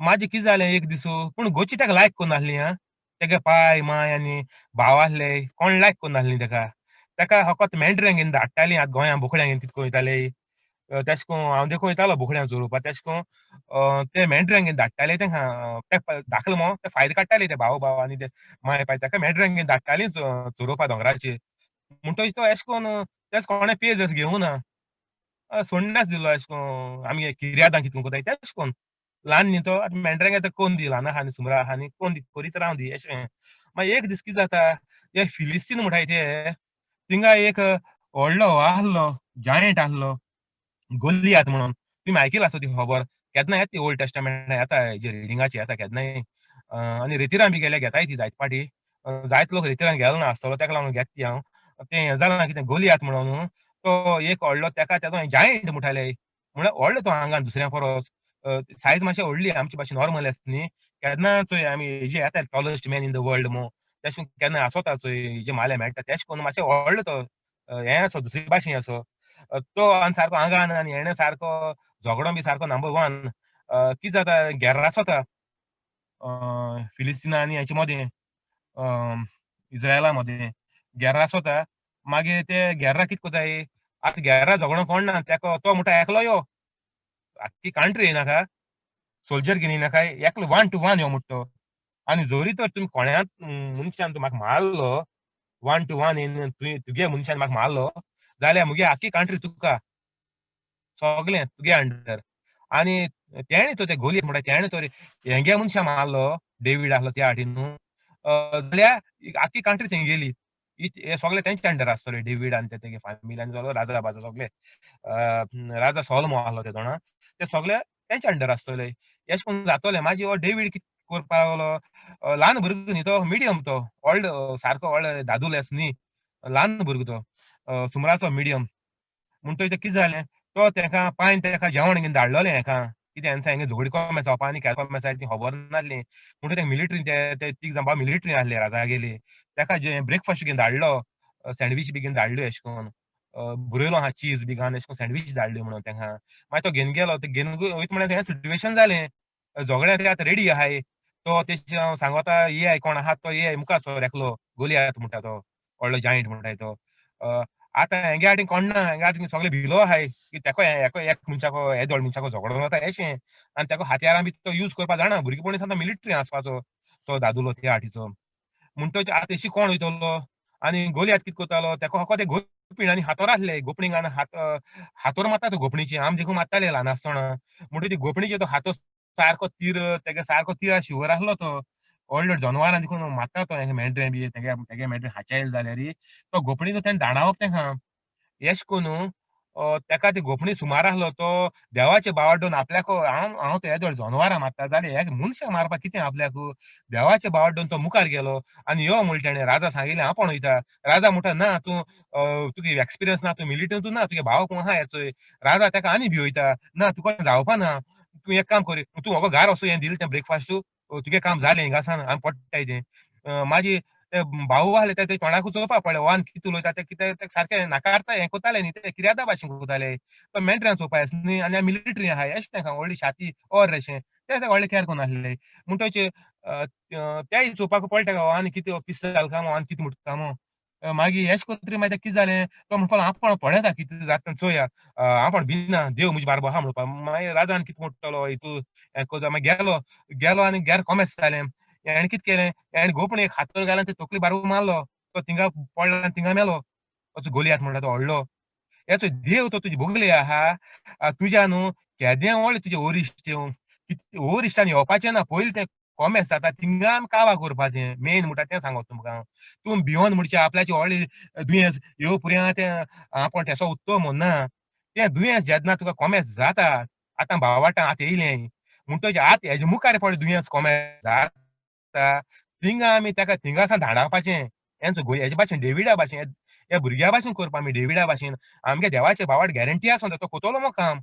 Speaker 1: माजी कितें जालें एक दीस, पूण गोची ताका लायक करून नासली आं, तेगे पाय माय आनी भाव आहले कोण लायक करून नासली ताका. ताका फकत मेंढऱ्यांक घेवन धाडटालीं, आतां गोंयांत बोकड्यांक घेवन कितें वयताले तेशें करून हांव देखून वयतालो बोकड्यांक चरोवपाक, तेशें करून ते मेंढऱ्यांक घेवन धाडटाले तांकां, ते धाकले मो ते फायदे काडटाले ते भाव भाव आनी ते माय पाय ताका मेंढऱ्यांक घेवन धाडटालीं चरोवपाक दोंगराचेर. म्हणटकीच तो एशें करून तेच कोणें पेज अशें घेवना, सोडण्याच दिलो एशें करून आमगे किर्यादां कितें कोताय तेशें करून ल्हान न्ही तो, आतां मेंढऱ्यांक आतां कोन दी ल्हान आहा न्ही सुमरां आहा न्ही कोन दी करीत रावं दी एशें. मागीर एक दीस कितें जाता, हे फिलिस्तीन म्हणटाय ते थिंगा एक व्हडलो आहलो जायंट आहलो गोलियात म्हणून, तुमी आयकिला आसतली ती खबर, केन्ना येता ती ओल्ड टेस्टामेंट येता हेजेर रिडिंगाचेर येता केन्नाय, आनी रेतिरान बी गेल्यार घेताय ती जायत पाटी, जायत लोक रेतिरान गेलो ना आसतलो तेका लागून घेता ती हांव. तें हें जालां कितें गोलियात म्हणून तो एक व्हडलो तेका तेजो जायंट म्हणटाले, म्हणल्यार व्हडलो तो आंगान दुसऱ्या परस सायज मातशी व्हडली आमची भाशेन नॉर्मल आसता न्ही, केन्ना चोय आमी हेजे येता tallest man in the world म्हूण तेशें केन्ना आसोता चोय हेजे माल्या मेळटा तेशें करून मातशें व्हडलो तो हें आसो दुसरी भाशेन आसो तो, आनी सारको आंगान आनी हेणें सारको झगडो बी सारको नंबर वन. कितें जाता गेर्र आसोता फिलिस्तीना आनी हेचे मदें इस्रायला मदें गेर्र आसोता. मागीर ते गेर्रा कितें कोताय आतां गेर्रा झगडो कोण ना तेका, तो म्हणटा एकलो यो, आख्खी कंट्री येयनाका, सोल्जर घेवन येयनाका, एकलो वन टू वन यो म्हणटा तो. आनी जरी तर तुमी कोण्या मनशान तूं म्हाका मारलो वन टू वन येवन तुवें तुगे मनशान म्हाका मारलो जाल्यार मुगे आख्खी कंट्री तुका सगळें तुगे अंडर. आनी तेणें तो ते गोलियत म्हणटा तेणें तर हेंगे मनशां मारलो डेवीड आहलो त्या हाटी न्हू जाल्यार आख्खी कंट्री तेंगेली, हे सगळे तेंच्या अंडर आसतले डेवीड आनी तेगे फॅमिली आनी सगळो राजा बाजा सगळे राजा सोलोमन आहलो ते जाणा, ते सगळे तेंच्या अंडर आसतले एशें करून जातोलें. मागीर हो डेवीड कितें करपाक लागलो, ल्हान भुरगो न्ही तो, मिडियम तो, व्हड सारको व्हड दादूल एस न्ही, ल्हान भुरगो तो सुमराचो मिडियम. म्हणटकीर तें कितें जालें, तो तेका पायन तेका जेवण घेवन धाडलोलें हेका, कितें हेंचा हेंगे झगडी कोमेस जावपा आनी केदो कोमेस जाय ती खबर नासली. म्हणटकीर तेका मिलिटरी ते तीग जाण बाबा मिलिटरी आहले राजागेली, तेका जे ब्रेकफास्ट घेवन धाडलो, सँडवीच बी घेवन धाडल्यो एशें करून बरयलो आहा चीज बी घालून एशें करून सँडवीच धाडल्यो म्हणून तेका. मागीर तो घेवन गेलो, ते घेवन वयता म्हळ्यार हें सिट्युएशन जालें, झगडें ते आतां रेडी आहाय, तो तेजे सांगोता ये कोण आहा तो ये मुखार सर एकलो गोलियात म्हणटा तो व्हडलो जायंट म्हणटा तो. आतां हेंगे आटी कोण ना, हेंगे आटी सगळे भिलो आहाय की तेका एक मनशाको येदोळ मनशाको झगडो जाता एशें, आनी तेका हातयारां बी तो यूज करपा जाणा, भुरगेपणी सावन मिलिटरी आसपाचो तो दादुलो त्या आटीचो. म्हणटकीच आतां एशी कोण वयतलो, आनी गोलियात कितें करतालो तेका फकत गोपीण आनी हातोर आहले, गोपणीक आनी हातोर मारता तो गोपणीचे, आमी देखून मारताले ल्हान आसतना. म्हणटकीच ती गोपणीचे तो हातो सारको तीर तेगे सारको तिरा शिवर आहलो तो, व्हडलो जनवरां देखून मारता तो हेका मेंढरे बी तेगे तेगे मेंढरे हाचे येयले जाल्यार तो गोपणीचो तेणें दाणावप तेका एशें करून तेका ती गोपणी सुमार आहलो तो देवाचे बावट दोन आपल्याक, हांव हांव तो येदोळ जनवरां मारता जाल्यार हे मनशाक मारपाक कितें आपल्याक, देवाचे बावट दोन तो मुखार गेलो आनी यो म्हणलें तेणें, राजा सांगिल्लें हांव पण वयता, राजा म्हणटा ना तूं तुगे एक्सपिरियन्स ना, तूं मिलिटरी तूं ना, तुगे भाव कोण आहा हेचोय. राजा तेका आनी भिवयता, ना तुका जावपा ना, तूं एक काम कर, तूं होगो घार वचून हें दिलें तें ब्रेकफास्ट, तुगे काम जालें हिंगासान आमी पडटाय तें. मागीर ते भाऊ आहले ते तोंडाकूच चोवपा पडले, वान कितें उलयता ते कितें सारकें नाकारता हें कोताले न्ही, ते किर्यादा भाशेन कोताले, तो मेंढऱ्यां चोवपा येस न्ही आनी मिलिटरी आहा एशें तेंका व्हडली छाती और अशें ते तेका व्हडलें केर करून आहले. म्हणटकीच तेय चोवपाक पडले तेका, आनी कितें पिस्त जाल काय आनी कितें म्हणटा काय. मागीर एशें कोत्तरी मागीर कितें जालें, तो म्हणपाक आपूण पळयता कितें जाता चोया, आपूण भिना देव म्हजे बारबो आहा म्हणपाक. मागीर राजान कितें म्हणटलो हितू हें कोजा, मागीर गेलो गेलो आनी गेर कोमेस जालें. हेणें कितें केलें, हेणें गोपणी एक हातोर घालो आनी ते तकली बारबो मारलो, तो थिंगा पडलो आनी थिंगा मेलो. असो गोलियात म्हणटा तो व्हडलो, हेचो देव तो तुजी बोगली आहा, तुज्या न्हू केदें व्हडलें तुजें वरिश्ट येवन वरिश्ठान येवपाचें ना, पयलीं तें कोमेस जाता थिंगा आमी कावा करपाचें मेन म्हणटा तें सांगत तुमकां हांव. तूं भिवन म्हणचे आपल्याचें व्हडलें दुयेंस येव पुरया तें आपूण तेसो उत्तो म्हूण ना, तें दुयेंस जेन्ना तुका कोमेस जाता, आतां भावाटां आतां येयलें म्हणटकीच आतां हेजे मुखार पळय दुयेंस कोमेस जाता थिंगा आमी तेका थिंगासान धाडावपाचें. हेंचो हेजे भाशेन डेविडा भाशेन ह्या भुरग्या भाशेन करपा आमी, डेविडा भाशेन आमगे देवाचे भावाट गॅरंटी आसा तो कोतलो मग काम.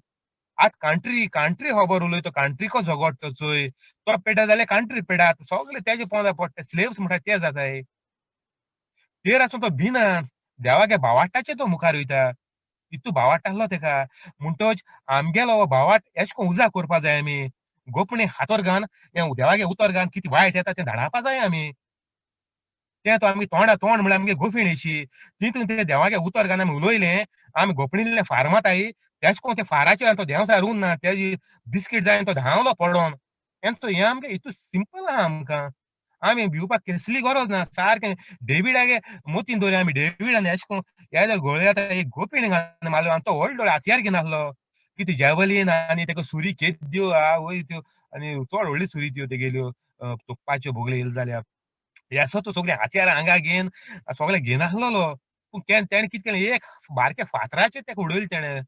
Speaker 1: आतां कांट्री कांट्री खबर उलयतो, कांट्रीको झगडतो चोय, तो पेडा जाल्यार कांट्री पेडा, सगळे तेजे पोंदा पडटा, स्लेव्स म्हणटा ते जाताय. तेर आसून तो भिना, देवागे भावाटाचे तो मुखार वयता, इतू भावाट आहलो तेका. म्हणटच आमगेलो भावाट एश कोन उजा करपा जाय आमी, गोपणी हातोर घान हें देवागे उतर घान कितें वायट येता तें धाडावपा जाय आमी. तें तो आमी तोंडा तोंड म्हळ्यार आमगे गोफीण येशी, तितून ते देवागे उतर घान आमी उलयलें, आमी गोपणील्ले फार्माताय तेश कोन ते फाराचेर तो देंवचार उरना, तेजी बिस्कीट जाय तो धांवलो पडोन. हेंचो हें आमगें इतू सिंपल आहा आमकां, आमी भिवपाक कसली गरज ना. सारकें डेविडागे मोतीन दवरया आमी, डेविडान एश कोन येदो गोळ्याता एक गोपीण घालून मारलो आनी तो व्हडलो हातयार घेवन आसलो, कितें जेवलीन आनी तेका सुरी केद्यो आवय त्यो, आनी चड व्हडली सुरी त्यो तेगेल्यो तोपपाच्यो भोगल्यो येयल्यो जाल्यार. येसो तो सगळे हातयार आंगा घेवन सगळें घेवन आसलेलो, पूण तेणें कितें केलें, एक बारके फातराचेर तेका उडयलें तेणें.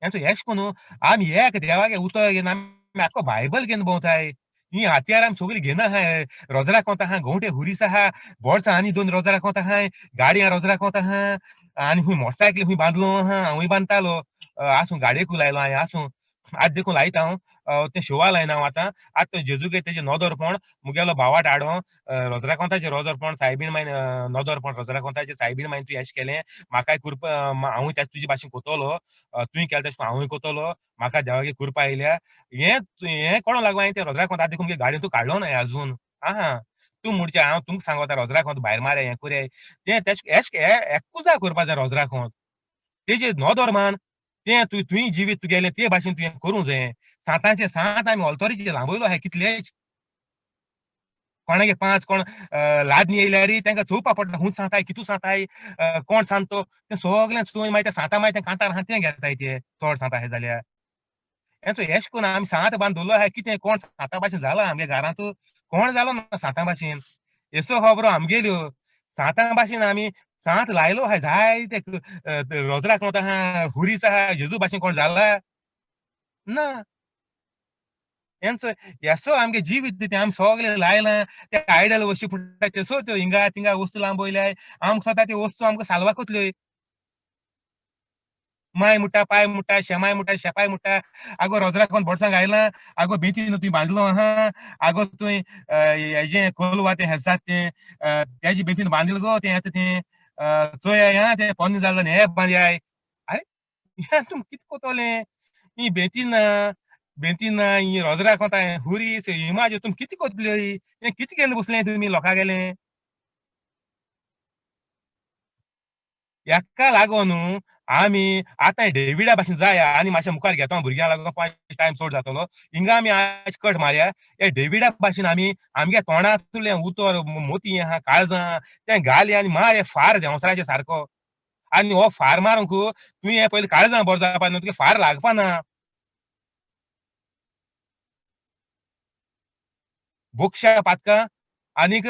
Speaker 1: हेंचो एश कोन आमी एक देवागे उतर घेवन आमी आख्खो बायबल घेवन भोंवताय, ही हातयार आमी सगळीं घेवन आहाय, रोजरा कोंत आहा, गोंवटे हुरीस आहा, बोडसां आनी दोन रोजरा कोंत आहाय, गाडयां रोजरा कोंत आहा, आनी खूंय मोटरसायकली खूंय बांदलो आहा, हांवूय बांदतालो, आसूं गाडयेकूय लायलो हांवें, आसूं आतां देखून लायता हांव, तें शोवा लायना हांव आतां. आतां तो जेजूगे तेजें नदरपण मुगेलो भावाट हाडो, रोजरा कोंताचें रोजरपण सायबीण मायन नदरपण रोजरा कोंताचें सायबीण मायन तूं एश केलें, म्हाकाय कुरपा, हांवूय तें तुजे भाशेन कोतलो, तुवें केलें तशें हांवूय कोतलो, म्हाका देवागे कुरपा आयल्या. हें हें कोणा लागून हांवें तें रोजरा कोंत आतां देखून मुगे गाडयेन तूं काडलो ना अजून. आहा तूं म्हणचें हांव तुमकां सांगता रोजरा कोंत भायर मारे हें कोरया, तें तेश एश एकूच करपा जाय रोजरा कोंत, तेजेर नदर मान, तें तूं तुवें जिवीत तुगेलें ते भाशेन तुवें करूंक जाय. सांतांचे सांत आमी ऑल्तोरीचे लांबयलो आहाय कितलेच, कोणागे पांच कोण लादनी येयल्यार तांकां चोवपा पडटा, खूंय सांताय कितू सांताय, कोण सांत तो, तें सगळें चोय मागीर ते सांता मागीर तें कांतार आहा तें घेताय ते चड सांत आहाय जाल्यार. हेंचो एश कोन आमी सांत बांद दवरलो आहाय, कितें कोण सांता भाशेन जाला आमगे घरांत, कोण जालो ना सांता भाशेन. येसो खबरो आमगेल्यो सांता भाशेन आमी सांत लायलो आहाय जायते, रोजराक वता आहा, हुरीस आहा, जेजू भाशेन कोण जाला ना. हेंचो येसो आमगे जिवीत तें आमी सगळें लायलां, ते आयडल वर्शीप म्हणटा तेसो त्यो हिंगा थिंगा वस्तू लांबयल्याय, आमकां सदां त्यो वस्तू आमकां साल्वाक वतल्यो. माय मुट्टा, पाय मुट्टा, शेमाय मुट्टा, शेपाय मुट्टा, आगो रोजराक कोण बोडसांग आयलां, आगो बेंतीन तुवें बांदलो आहा, आगो तुवें हेजें कोलवा तें हेसात तें तेजे बेंतीन बांदलो गो तें येता तें चोय आं तें पोन्नें जालें हें बांदयाय. आरे हें तुमी कितें कोतोलें, ही बेंतीन बेंतीन ही रोजरा कोंता हुरी इमाज तुमी कितें कोतल्यो, हें कितें घेवन बसलें तुमी लोकां गेलें. हेका लागून आमी आतां डेविडा भाशेन जाय आनी मातशें मुखार घेता भुरग्यां लागून पांच टायम चड जातलो, हिंगा आमी आयज कट मारया. हे डेविडा भाशेन आमी आमगे तोंडांतलें उतर मोती आहा काळजां तें घाली आनी मार फार देंवचाराचेर सारको, आनी हो फार मारूंक तुवें हें पयलीं काळजां बरो जावपा ना, तुगे फार लागपा ना. बोक्षां पातकां आनीक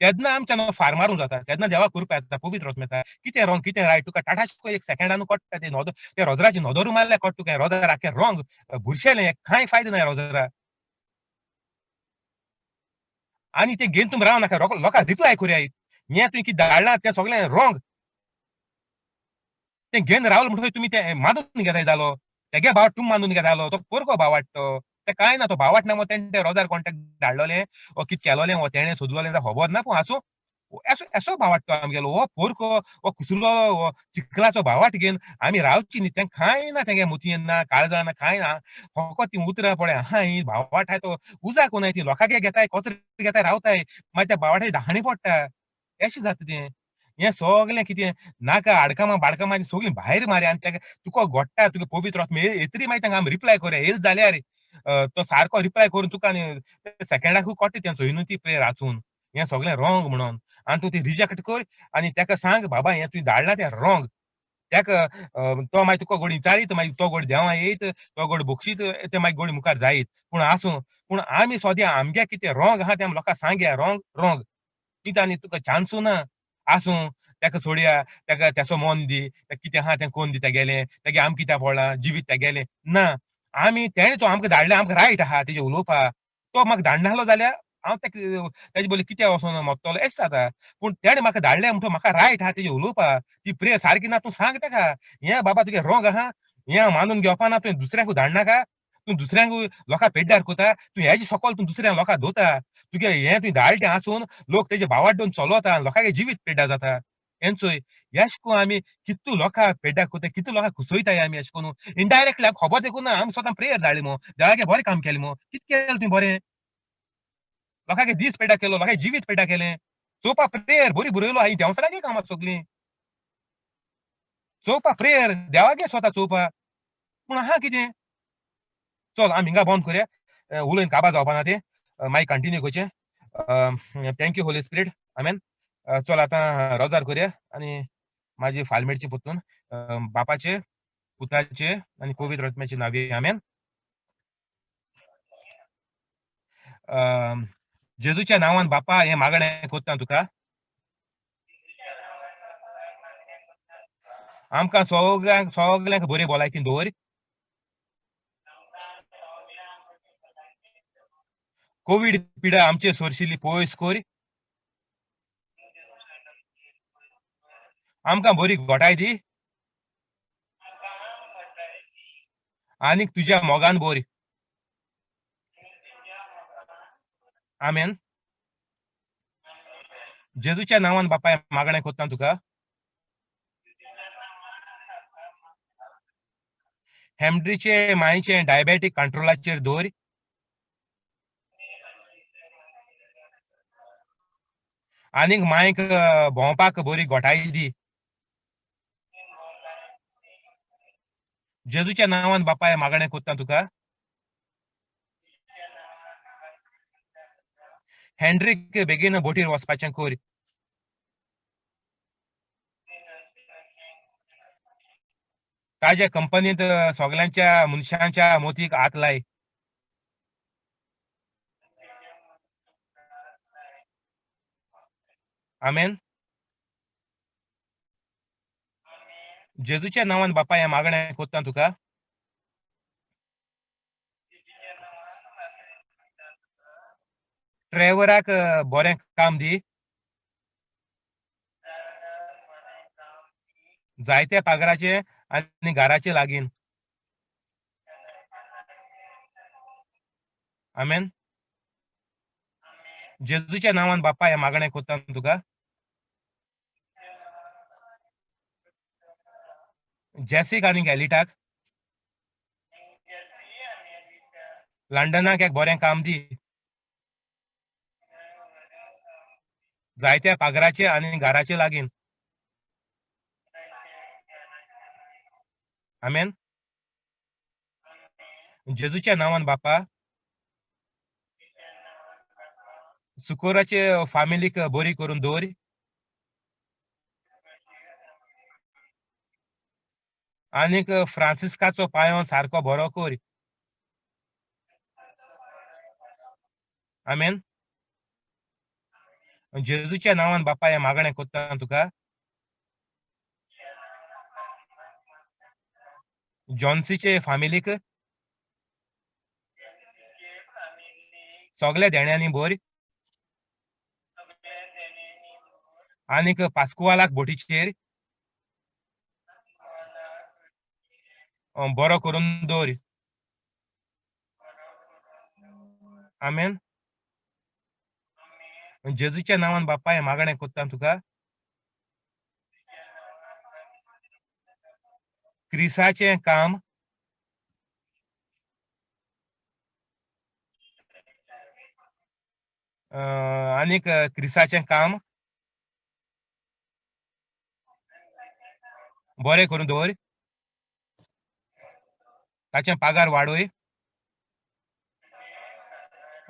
Speaker 1: तेन्ना आमच्यान फार मारूंक जाता, तेन्ना देवाक कृपा येता, पवित्र आत्मा येता. कितें रॉंग कितें रायट तुका टाटाच एक सेकंडान कळटा. ते नदर ते रोजराची नदरू मारल्यार कळटा तुका रोजर आख्खें रॉंग बुरशेलें, कांय फायदो ना रोजरा. आनी ते घेवन तुमी राव नाका, लोकांक रिप्लाय करुया, हें तुवें कितें धाडलां तें सगळें रॉंग, तें घेवन रावलो म्हणटकच तुमी तें मानून घेताय जालो, तेगे भावाट तुमी मानून घेतालो, तो पोरको भावाट तो, तें कांय ना, तो भावाट ना मो तेणें ते रोजार कॉन्टेक्ट धाडलोलें वो कितें केलोलें वो तेणें सोदलोलें जाल्यार खबर ना, पूण आसूं एसो एसो भावाट तो आमगेलो, हो पोरको हो कुसलो हो चिखलाचो भावाट घेवन आमी रावची न्ही. तें कांय ना, तेगे मोतयेन ना काळजां ना कांय ना, फकत तीं उतरां पळय आहा ही भावाट आहाय तो उजा कोनाय, ती लोकांगे घेताय कचरे घेताय रावताय, मागीर त्या भावाटाची धाणी पडटा, एशें जाता तें. हें सगळें कितें नाका आडकामां बाडकामां सगळीं भायर मारया आनी तेका तुका घोडटा तुगे पवित्र आत्मा येतरी मागीर तांकां आमी रिप्लाय करुया. येयले जाल्यार तो सारको रिप्लाय करून तुका आनी सेकंडाकूय कळटा तें चोय न्हू ती प्रेयर आसून हें सगळें रॉंग म्हणून, आनी तूं ती रिजेक्ट कर आनी तेका सांग बाबा हें तुवें धाडलां तें रॉंग. तेका तो मागीर तुका गोडी विचारीत, मागीर तो गोडी देवा येयत, तो गोडी बक्षीत, ते मागीर गोडी मुखार जायत. पूण आसूं, पूण आमी सोद्या आमगे कितें रॉंग आहा तें आमी लोकांक सांगया, रॉंग रॉंग कितें आनी तुका चान्सू ना. आसूं तेका सोडया, तेका तेसो मन दी, तेका कितें आहा तें कोन्न दी तेगेलें, तेगे आमकां कित्याक पडलां जिवीत तेगेलें ना. आमी तेणें तो आमकां धाडलें, आमकां रायट आहा तेजें उलोवपा, तो म्हाका धाडनासलो जाल्यार हांव तेका तेजे बदले कित्याक वचोन मोत्तलो एशें जाता. पूण तेणें म्हाका धाडलें म्हणटकच म्हाका रायट आहा तेजें उलोवपा, ती प्रेयर सारकी ना तूं सांग तेका, हें बाबा तुगे रॉंग आहा, हें मानून घेवपा ना. तुवें दुसऱ्यांक धाडनाका, तूं दुसऱ्यांक लोकां पेड्ड्यार कोता, तूं हेजे सकल तूं दुसऱ्यांक लोकां धोता. तुगे हें तुवें धाडलें आसून लोक तेजे भावाट दोन चलोता, लोकांगे जिवीत पेड्ड्यार जाता. हेंचोय एश कोन आमी कितू लोकां पेड्ड्यार कोता, कितू लोकां खुसयताय आमी. एश कोन इनडायरेक्टली आमकां खबर देखून ना, आमी स्वता प्रेयर धाडली मो, देवागे बरें काम केलें मो. कित केलें तुवें बरें? लोकांगे दीस पेड्ड्यार केलो, लोकांगे जिवीत पेड्ड्यार केलें. चोवपा प्रेयर बरी बरयलो आहा, देंवचारागे कामां सगळीं. चोवपा प्रेयर देवागे स्वता चोवपा. पूण आहा कितें, चल आमी हिंगा बंद करया, उलोवन काबार जावपा ना तें, मागीर कंटिन्यू करचें. Thank you Holy Spirit, आमेन. चल आतां रोजार करया आनी म्हाजी फाल्यां मेळची परतून. बापाचे, पुताचे आनी पवित्र आत्म्याचे नांवी, आमेन. जेजूच्या नांवान बापा हें मागणें कोत्ता तुका, आमकां सगळ्यांक सगळ्यांक बरी भलायकी दवर. कोवीड पिडा आमचे सोरशिल्ली पयस कर, आमकां बरी घोटाय दी आनीक तुज्या मोगान बोर. आमेन. जेजूच्या नांवान बापाय मागणें कोत्ता तुका. हेमड्रीचे मायचे डायबेटीक कंट्रोलाचेर दवर. आनीक मायक भोंवपाक बरी घोटाय दी. जेजूच्या नांवान बापाय मागणें कोत्ता तुका. हेंड्रीक बेगीन बोटीर वचपाचें कर. ताज्या कंपनीत सगळ्यांच्या मनशांच्या मोतीक हात लाय. आमेन. जेजूच्या नांवान बापा हें मागणें कोत्ता तुका. ट्रेवराक बरें काम दी, जायत्या पागराचे आनी घराचे लागीं. आमेन. जेजूच्या नांवान बापा हें मागणें कोत्ता तुका. जेसीक आनी गॅलिटाक लंडनाक एक बरें काम दी, जायत्या पागराचे आनी घराचे लागीं. आमेन. जेजूच्या नांवान बापा सुकोराचे फामिलीक बरी करून दवर. आनीक फ्रांसिस्काचो पांयो सारको बरो कर. आमेन. जेजूच्या नांवान बापा हें मागणें कोत्ता तुका. जॉन्सीचे फामिलीक सगळ्या देण्यांनी भर. आनीक पास्कुवालाक बोटीचेर बरो करून दवर. आमेन. जेजूच्या नांवान बापा हें मागणें कोत्ता तुका. क्रिसाचें काम आनीक क्रिसाचें काम बरें करून दवर, ताचें पागार वाडय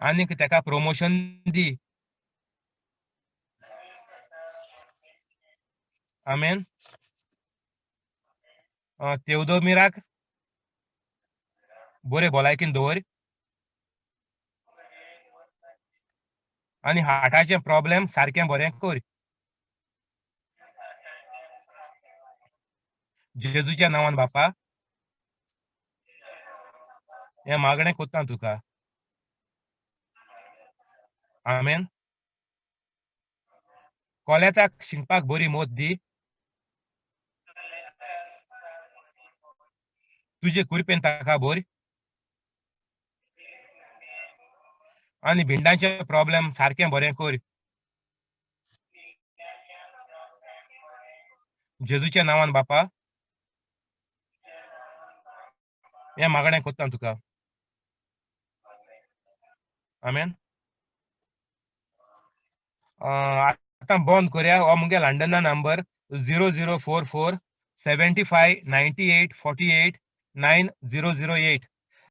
Speaker 1: आनीक ताका प्रमोशन दी. आमेन. तेवदोमिराक बरे भलायकेन दवर आनी हार्टाचें प्रॉब्लेम सारकें बरें कर. जेजूच्या नांवान बापा हें मागणें कोत्ता तुका. आमेन. कोलेताक शिंकपाक बरी मोत दी तुजे कुरपेन ताका बोर आनी भिंडांचे प्रॉब्लेम सारकें बरें कर. जेजूच्या नांवान बापा हें मागणें कोत्ता तुका. आमेन. आतां बंद करया. हो मुगे लंडना नंबर 0044 75 98 48 9008.